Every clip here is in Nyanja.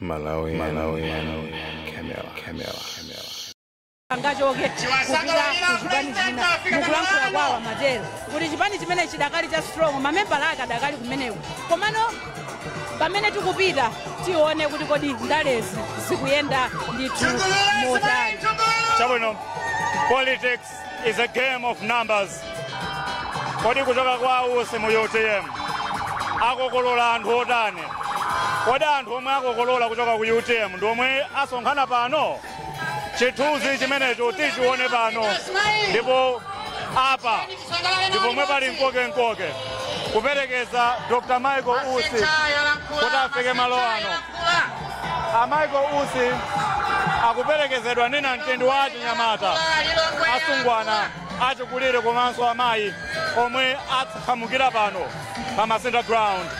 Malawi, Malawi, Camera, Camera, Camera. Angachoke kupita kuchipani china. Mukulankhula kwawo amatero kuti chipani chimene chidakali cha strong, mamembala ake adakali kumeneko. Komano pamene tikupita tione kuti kodi ndalezi zikuyenda ndithu motani. Chabwino, politics is a game of numbers. Kodi kuchoka kwa Usi mu UTM akokolola anthu otani? Kodi anthu omwe akokolola kuchoka ku UTM ndi omwe asonkhana pano? Chithunzi chimenecho tichione pano, ndipo apa ndi pomwe pali mkokenkoke kuperekeza Dr Michael Usi kuti afike malo ano. A Michael Usi akuperekezedwa ndi namtindi wa achinyamata, asungwana, achikulire komanso amayi omwe athamukira pano pa Masintha Ground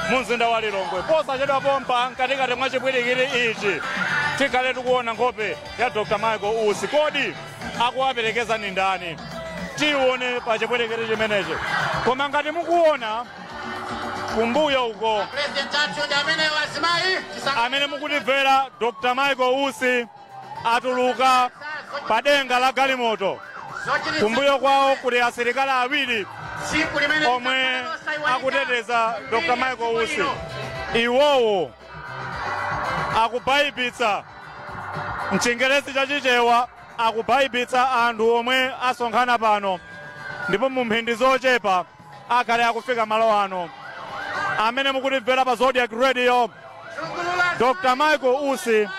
mu mzinda wa Lilongwe. Posachedwa pompa, mkatikati mwa chipwirikiti ichi, tikhale tikuona nkhope ya Dr Michael Usi. Kodi akuwaperekeza ni ndani? Tione pa chipwirikiti chimenechi. Koma ngati mukuona kumbuyo uko, amene mukutimvera, Dr Michael Usi atuluka padenga la galimoto. Kumbuyo kwawo kuli asilikali awiri omwe akuteteza Dr Michael Usi. Iwowo akubayibitsa, mchingerezi chachichewa, akubayibitsa anthu omwe asonkhana pano, ndipo mu mphindi zochepa akhale akufika malo ano. Amene mukutimvera pa Zodiak Radio, Dr Michael Usi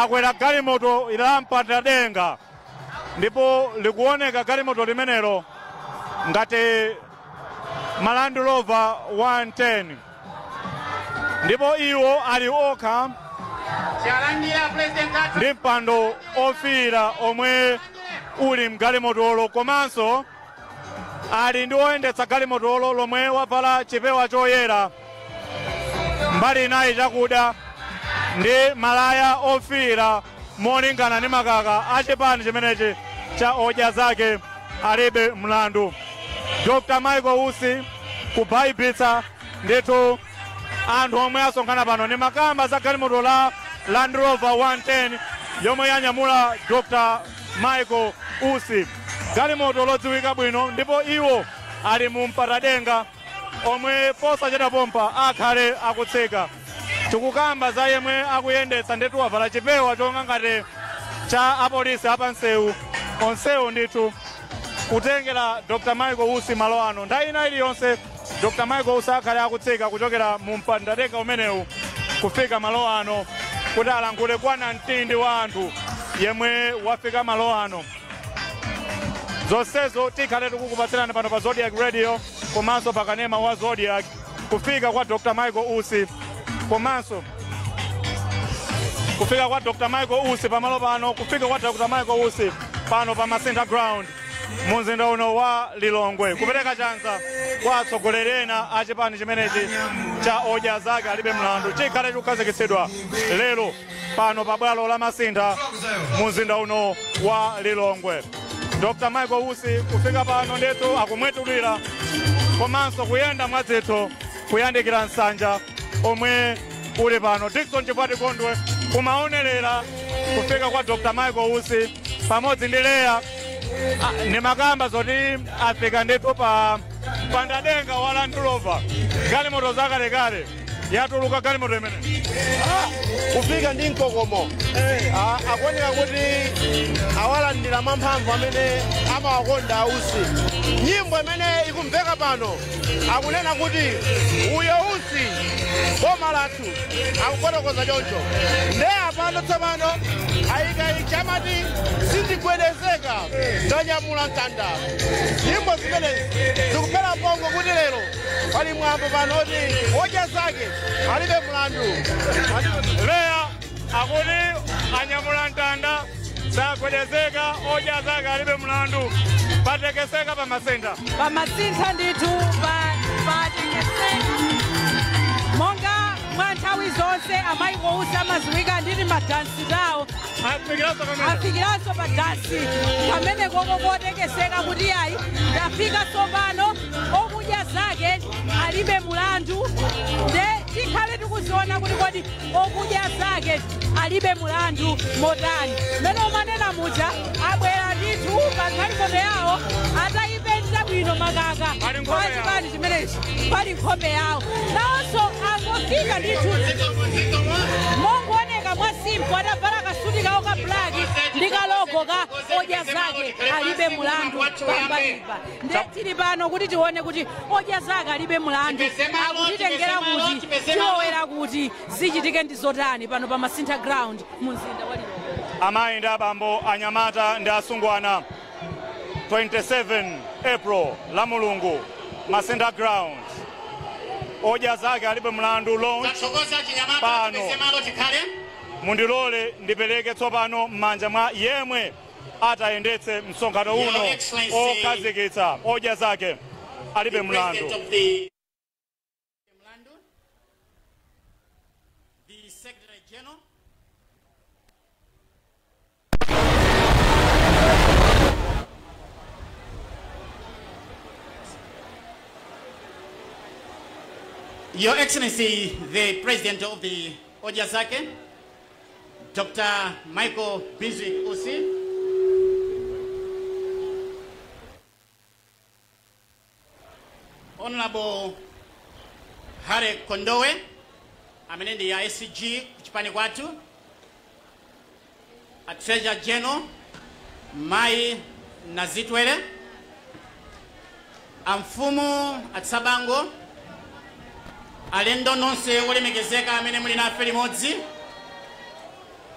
akwera galimoto la mpatadenga, ndipo likuoneka galimoto limenelo ngati Land Rover 110, ndipo iwo ali okha ndi mpando ofiira omwe uli mgalimotolo, komanso ali ndi oyendetsa galimotolo lomwe wavala chipewa choyera, mbali inayi chakuda, ndi malaya ofiira molingana ndi makaka a chipani chimenechi cha Odya Zake Alibe Mlandu. Dr Michael Usi kubayibitsa ndithu anthu omwe asonkhana pano. Ni makamba za galimoto la Land Rover 110 yomwe yanyamula Dr Michael Usi, galimoto lodziwika bwino, ndipo iwo ali mu mpatadenga omwe posachedwa pompa akhale akutsika. Tikukamba za yemwe akuyendetsa ndithu wavala chipewa chonga ngati cha apolisi apansewu onsewu ndithu kutengera Dr Michael Usi malo ano. Nthawi ina iliyonse Dr Michael Usi akhale akutsika kuchokera mu mpatadenga umenewu kufika malo ano kuti alankhule kwa namtindi wa anthu yemwe wafika malo ano. Zonsezo tikhale tikukupatsirani pano pa Zodiak Radio komanso pa kanema wa Zodiak, kufika kwa Dr Michael Usi, komanso kufika kwa Dr Michael Usi pamalo pano, kufika kwa Dr Michael Usi pano pa Masintha Ground mu mzinda uno wa Lilongwe, kupereka chanza kwa atsogoleri ena a chipani chimenechi cha Odya Zake Alibe Mlandu chikhale chikukhazikitsidwa lero pano pa bwalo la Masintha mu mzinda uno wa Lilongwe. Dr Michael Usi kufika pano ndithu akumwetulira komanso kuyenda mwadzitho kuyandikira nsanja omwe uli pano. Dickson Chipati Kondwe kumaonerera kufika kwa Dr Michael Usi pamodzi ndi Leya. Ni makamba zoti afika ndithu pa pandadenga wa Land Rover, galimoto zakalekale. Yatuluka galimoto imene. Kufika ndi mkokomo. Akuoneka kuti awalandira mwamphamvu amene amawakonda Ausi. Nyimbo imene ikumveka pano akunena kuti uyo Usi, boma lathu, akufotokoza choncho. Nde apano tsopano ayika ichamati "Sindigwedezeka, ndanyamula mtanda". Nyimbo zimenezi zikuphera mpongo kuti lero pali mwambo pano oti Odya Zake Alibe Mlandu. Leya, akuti anyamula mtanda, sagwedezeka, Odya Zake Alibe Mlandu. Patekeseka pa Masintha. Pamasintha ndithu patekeseka monga mwa nthawi zonse. A Michael Usi amaziwika nditi madansi tawo. Afikiranso pamene. Afikiranso pa dansi pamene koko kotekeseka kuti ayi, ndafika tsopano, Okudya Zake Alibe Mulandu nde. Tikhale tikuziona kuti kodi Odya Zake Alibe Mulandu motani. Mmene umanena muja, abwera ndithu pa galimoto yawo atayipenta bwino makaka Pali nkhope kwa chipani chimenechi, pali nkhope yawo. Nawonso angofika ndithu mongooneka mwa simple, atavala kasuti kawo ka black ndi ka logo ka Odya Zake Alibe Mulandu pambalipa. Nde tili pano kuti tione kuti Odya Zake Alibe Mulandu akutitengera kuti, tilowera kuti, zichitike ndi zotani pano pa Masintha Ground mu mzinda wa Lilongwe. Amayi ndi abambo, anyamata ndi asungwana, 27 April, la Mulungu, Masintha Ground, Odya Zake Alibe Mlandu launch. Tathokoza chinyamata. Pano. Tipeze malo tikhale. Mundilole ndipereke tsopano m'manja mwa yemwe atayendetse msonkhano Your uno Excellency, okhazikitsa Odya Zake Alibe the Mlandu. President of the Mlandu, the Secretary General, Your Excellency, the President of the Odya Zake, Dr. Michael Bizwick Usi, Honorable Harry Kondowe, amene ndi ya SG kuchipani kwathu, a Treasurer General, Mai Nazitwere, amfumu atsabango, alendo nonse olemekezeka amene muli nafe limodzi,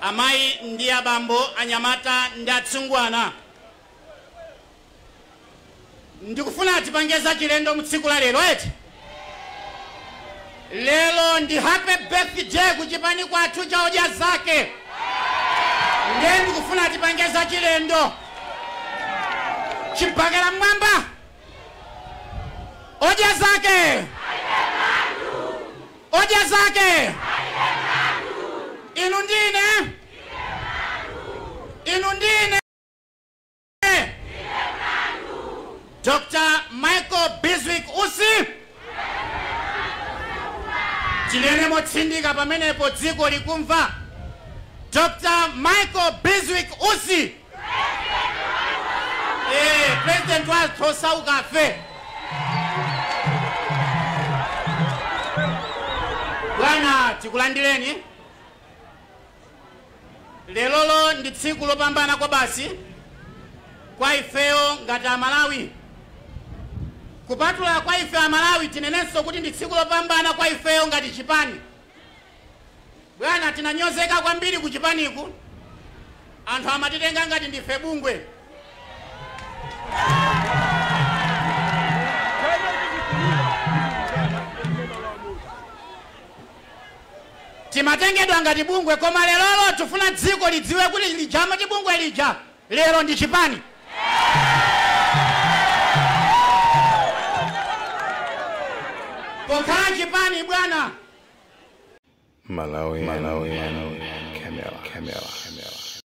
amayi ndi abambo, anyamata ndi atsungwana, ndikufuna tipange za chilendo mu tsiku la lero eti. Lero ndi happy birthday kuchipani kwathu cha Odya Zake, ndiye ndikufuna tipange za chilendo. Chibakera mmwamba! Odya Zake! Odya Zake! Inu ndine, inu ndine Dr. Michael Bizwick Usi. Tinene motsindika pamenepo, dziko likumva: Dr. Michael Bizwick Usi, president wathu osaukafe. Bwana, tikulandireni. Lelolo ndi tsiku lopambana kwa basi kwa ifeyo ngati Amalawi. Kupatula kwa ife Amalawi, tinenenso kuti ndi tsiku lopambana kwa ifeyo ngati chipani. Bwana, tinanyozeka kwambiri ku chipaniku, anthu amatitenga ngati ndife bungwe. Timatengedwa ngati bungwe, koma lerolo tifuna dziko lidziwe kuti lija amati bungwe lija lero ndi chipani. Pokhala chipani, bwana, Malawi, Malawi, Camera, Camera, Camera.